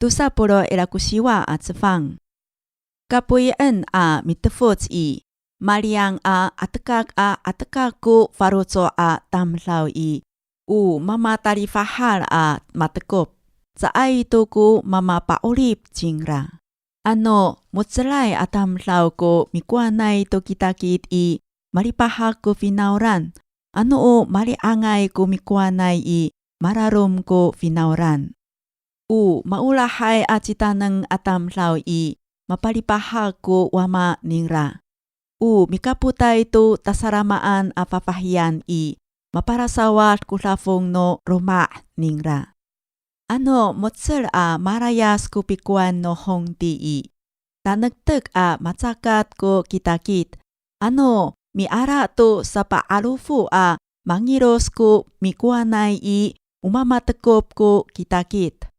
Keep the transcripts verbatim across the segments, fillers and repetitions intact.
tosa polo' ira ko siwa a cefang. Kapoyi'en a mitefoc i, maliyang a 'atekak a 'atekak ko faloco' a tamdaw i, o mamatalifahal a matekop, caay to ko mamapa'orip cingra. Ano mo^celay a tamdaw ko mikowanay to kitakit i, malipahak ko finawlan. Ano o mali'angay ko mikowanay i, mararom ko finawlan. O maolahay a citaneng a tamdaw i, mapalipahak ko wama ningra. O mikapotay to tasalamaan a fafahiyan i, mapalasawad ko dafong no loma' ningra. Ano mo^cel a malayas ko pikowan no hongti i, tanektek a macakat ko kitakit. Ano miala to sapa'alofo a mangilos ko mikowanay i, o mamatekop ko kitakit.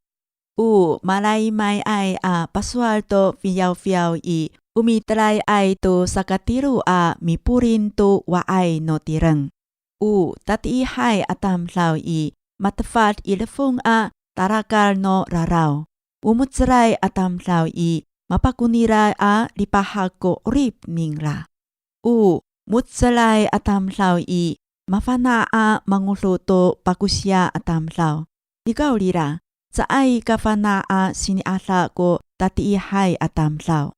O malaymayay a pasowal to fiyawfiyaw i, o mitelayay to sakatiro a miporin to wa'ay no tireng. O tatiihay a tamdaw i, matefad i lefong a tarakal no raraw. O mo^celay a tamdaw i, mapakonira a lipahak ko 'orip ningra. O mo^celay a tamdaw i, mafana' a mangodo to pakosiya a tamdaw. Nikawrira, caay ka fana' a sini'ada ko tatiihay a tamdaw.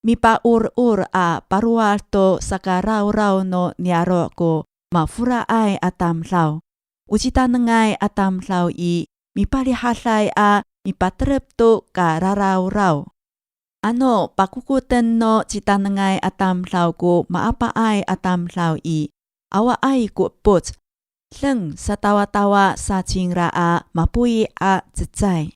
Mipa'oror a parowad to sakarawraw no niyaro' ko maforaay a tamdaw. O citanengay a tamdaw i, mipalihaday a mipaterep to kararawraw. Ano pakokoten no citanengay a tamdaw ko maapaay a tamdaw i, awaay ko epoc, deng satawatawa sa cingra a mapoyi' a cecay.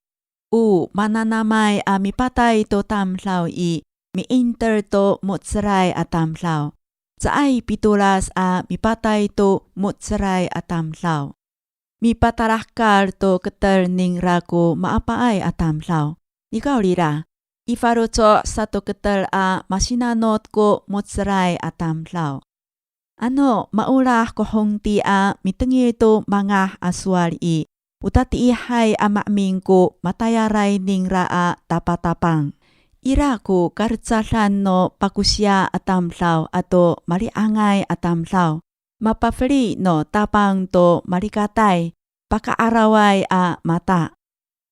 O mananamay a mipatay to tamdaw i, mi'inter to mo^celay a tamdaw. Caay pitolas a mipatay to mo^celay a tamdaw. Mipatalahekal to keter ningra ko maapaay a tamdaw. Nikawrira, i faloco' sato keter a masinanot ko mo^celay a tamdaw. Ano maolah ko hongti a mitengil to mangah a sowal i, o tatiihay a maemin ko matayalay ningra a tapatapang. Ira ko kalecadan no pakosiya a tamdaw ato mali'angay a tamdaw. Mapafeli no Tapang to malikatay, paka'araway a mata.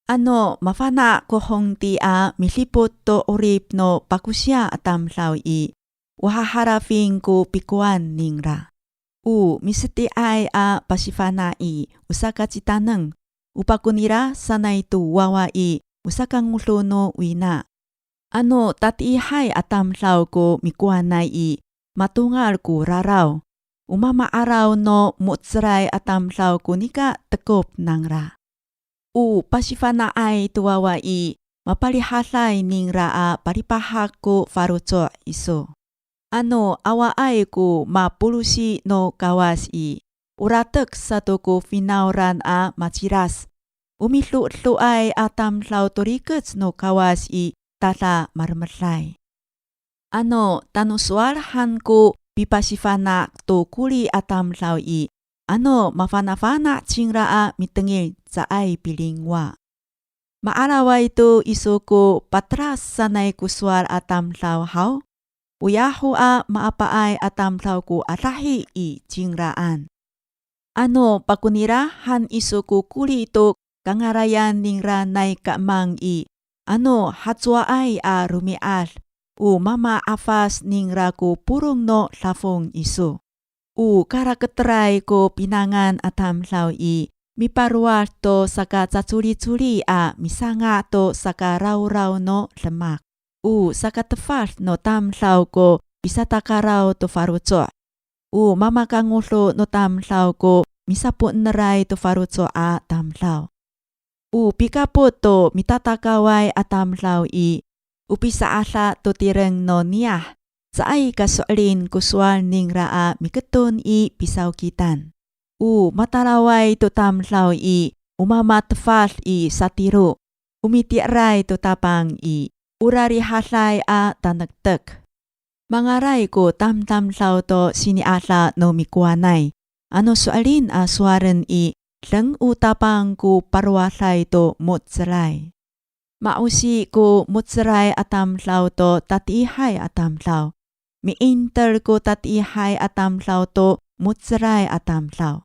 Ano mafana' ko hongti a midipot to 'orip no pakosiya a tamdaw i, o hahalafin ko pikowan ningra. O miseti'ay a pasifana' i, o sakacitaneng. O pakonira sanay to wawa i, o sakangodo no wina. Ano tatiihay a tamdaw ko mikowanay i, matongal ko raraw. O mama'araw no mo^celay a tamdaw ko nika tekop nangra. O pasifana'ay to wawa i, mapalihaday ningra a palipahak ko faloco' iso. Ano awaay ko mapolosi no Kawas i, o latek sato ko finawlan a maciras. O mido'edoay a tamdaw to rikec no Kawas i, tada malemeday. Ano tano sowal han ko pipasifana' to koli a tamdaw i, ano mafanafana' cingra a mitengil caay pilingwa. Ma'araway to iso ko pateras sanay ko sowal a tamdaw haw? O yaho a maapaay a tamdaw ko adahi i cingraan. Ano pakonira han iso ko koli to kangalayan ningra nai kaemang i, ano hacowaay a romi'ad, o mama'afas ningra ko polong no dafong iso. O karaketeray ko pinangan a tamdaw i, miparowad to sakacacolicoli a misanga' to sakarawraw no demak. O sakatefad no tamdaw ko pisatakaraw to faloco'. O mamakangodo no tamdaw ko misapo'eneray to faloco' a tamdaw. O pikapot to mitatakaway a tamdaw i, o pisa'ada to tireng no niyah, caay ka so'elin ko sowal ningra a miketon i pisawkitan. O matalaway to tamdaw i, o mamatefad i satiro, o miti'eray to Tapang i, o rarihaday a tanektek. Mangalay ko tamdamdaw to sini'ada no mikowanay, ano so'elin a sowalen i, deng o Tapang ko parowaday to mo^celay. Ma'osi ko mo^celay a tamdaw to tatiihay a tamdaw. Mi'inter ko tatiihay a tamdaw to mo^celay a tamdaw.